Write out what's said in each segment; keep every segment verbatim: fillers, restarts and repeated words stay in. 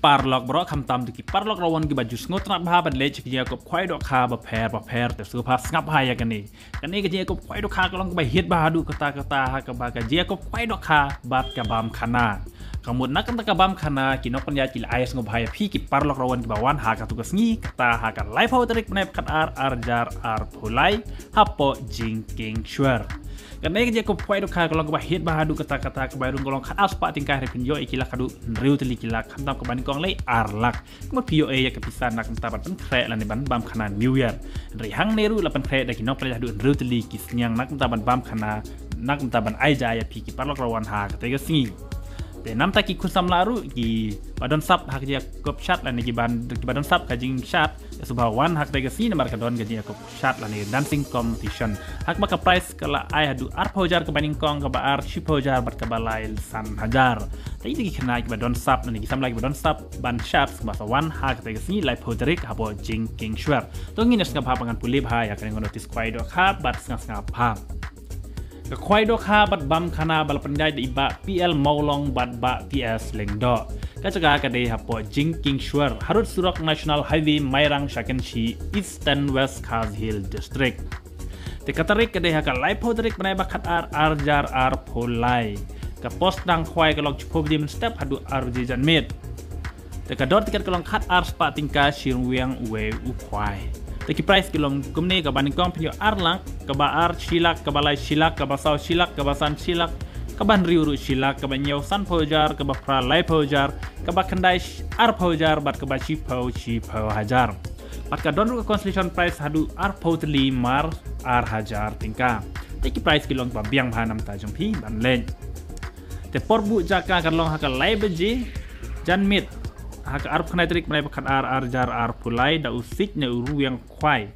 Paralok baroh, khamtam ïa ki paralok rawan kiba ju sngewtynnat bha ban leit sha ki jingïakob khwai dohkha bapher bapher, te sngewbha sngap bha ïa kane. Kane ka jingïakob khwai dohkha ka long kaba hit bha haduh katta katta, ha kaba ka jingïakob khwai dohkha bad ka bam khana. Ka mut na ka bynta ka bam khana, ki nongpynïaid ki la ai sngewbha ïa phi ki paralok rawan kiba wan ha katto ka sngi, kata ha ka laiphew tarik bnai ba khatar arhajar arphew lai, hapoh Jingkieng Shwar. Kane ka jingïakob khwai dohkha ka long kaba hit bha haduh katta katta, kaba rung ka long khatar spah tyngka, hynrei phin ïoh ïa ki lak haduh hynriew tylli ki lak, khamtam kaba nyngkong lei ar lak. Ka mut phi ïoh ïa ka pisa na ka bynta ban pynkhreh lane ban bam khana New Year. Hynrei hangne ruh la pynkhreh da ki nongpynïaid haduh hynriew tylli ki sniang na ka bynta ban bam khana, na ka bynta ban ai ja ïa phi ki paralok rawan ha katei ka sngi. Te namta ki khun samla ruh kiba don sap ha ka jingïakob shad lane kiba, kiba don sap ka jingshad, te sngewbha wan ha katei ka sngi namar ka don ka jingïakob shad lane dancing competition. Ha kaba ka prize ka la ai haduh arphew hajar kaba nyngkong, kaba ar shiphew hajar bad kaba lai san hajar. Te ïa ki khynnah kiba don sap lane ki samla kiba don sap ban shad, sngewbha sa wan ha katei ka sngi laiphew tarik hapoh Jingkieng Shwar. To ngin ïa sngap bha, ba ngan pule bha ïa kane ka notis khwai dohkha bad sngap sngap bha. Ka khwai dohkha bad bam khana ba la pynïaid da i Bah P L Mawlong bad Bah T S Lyngdoh. Ka jaka ka dei hapoh Jingkieng Shwar, harud surok National Highway Mairang sha Kynshi, Eastern West Khasi Hills District. Te ka tarik ka dei ha ka laiphew tarik bnai ba khatar arhajar arphew lai. Ka por sdang khwai ka long shiphew baje mynstep haduh ar baje janmiet. Te ka dor tiket ka long khatar spah tyngka shi ryngwiang uwei u khwai. Te ki prize ki long kumne: kaba nyngkong phin ïoh ar lak, kaba ar shi lak, kaba lai shi lak, kaba saw shi lak, kaba san shi lak, kaba hynriew ruh shi lak, kaba hynñiew sanphew hajar, kaba phra laiphew hajar, kaba khyndai sh-, arphew hajar bad kaba shiphew shiphew hajar. Bad ka don ruh ka consolation prize haduh arphew tylli mar ar hajar tyngka. Te ki prize ki long ba biang bha, namta jong phi ban leit. Te por buh jaka ka long ha ka lai baje janmiet ha ka arphew khyndai tarik bnai ba khatar arhajar arphew lai da u siej ne u ryngwiang khwai.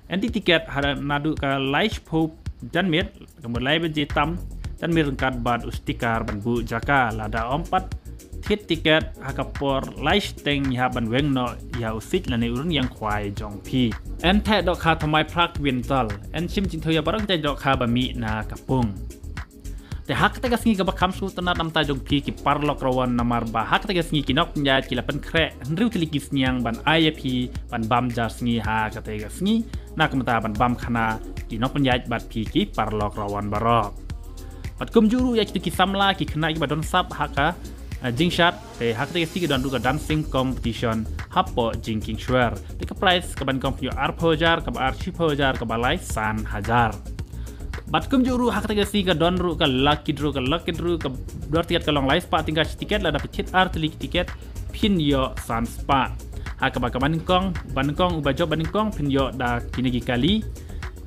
Entry tiket ha naduh ka lai shiphew janmiet, ka mut lai baje tam janmiet, ryngkat bad u sticker ban buh jaka. Lada ym pat thied tiket ha ka por lai shiteng, ïa hap ban weng noh ïa u siej lane u ryngwiang khwai jong phi. Yn theh dohkha thymmai phra kwintal. Yn shim jingthaw ïa baroh kita ki dohkha ba mih na ka pung. Te ha katei ka sngi kaba kham sngewtynnat namta jong phi ki paralok rawan, namar ba ha katei ka sngi ki nongpynïaid ki la pynkhreh hynriew tylli ki sniang ban ai ïa phi ban bam ja sngi ha katei ka sngi, na ka bynta ban bam khana ki nongpynïaid bad phi ki paralok rawan baroh. Bad kumjuh ruh ïa kito ki samla, ki khynnah kiba don sap ha ka, eh, jingshad, te ha katei ka sngi ka don ruh ka dancing competition hapoh Jingkieng Shwar. Te ka prize, kaba nyngkong phin ïoh arphew hajar, kaba ar shiphew hajar, kaba lai san hajar. Bad kumjuh ruh ha katei ka sngi ka don ruh ka lucky draw, ka lucky draw ka dor tiket ka long lai spah tyngka shi tiket, lada phi thied ar tylli ki tiket phin ïoh san spah. Ha kaba kaba nyngkong, ba nyngkong, uba jop ba nyngkong phin ïoh da kine ki kali: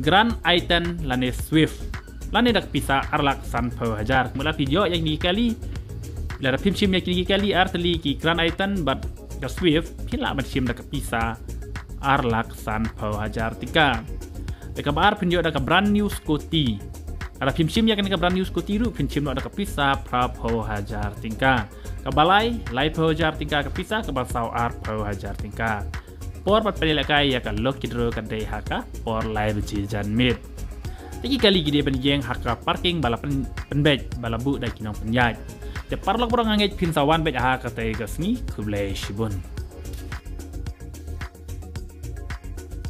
Grand i ten lane Swift, lane da ka pisa ar lak sanphew hajar. Mut la phi ïoh ïa kine ki kali, lada phim shim ïa kine ki kali, ar tylli ki Grand i ten bad ka Swift, phi lah ban shim da ka pisa ar lak sanphew hajar tyngka. Te kaba ar phin ïoh da ka brand new scooty. Lada phim shim ïa kane ka brand new scooty ruh phin shim noh da ka pisa phraphew hajar tyngka. Kaba lai, laiphew hajar tyngka ka pisa, kaba saw arphew hajar tyngka. Por ban pynïalehkai ïa ka lucky draw ka dei ha ka por lai baje janmiet. Te ki kali ki dei ban ïeng ha ka parking ba la pyn-, pynbeit, ba la buh da ki nongpynïaid. Te paralok baroh, nga ngeit phin sa wan beit ha katei ka sngi. Khublei shibun.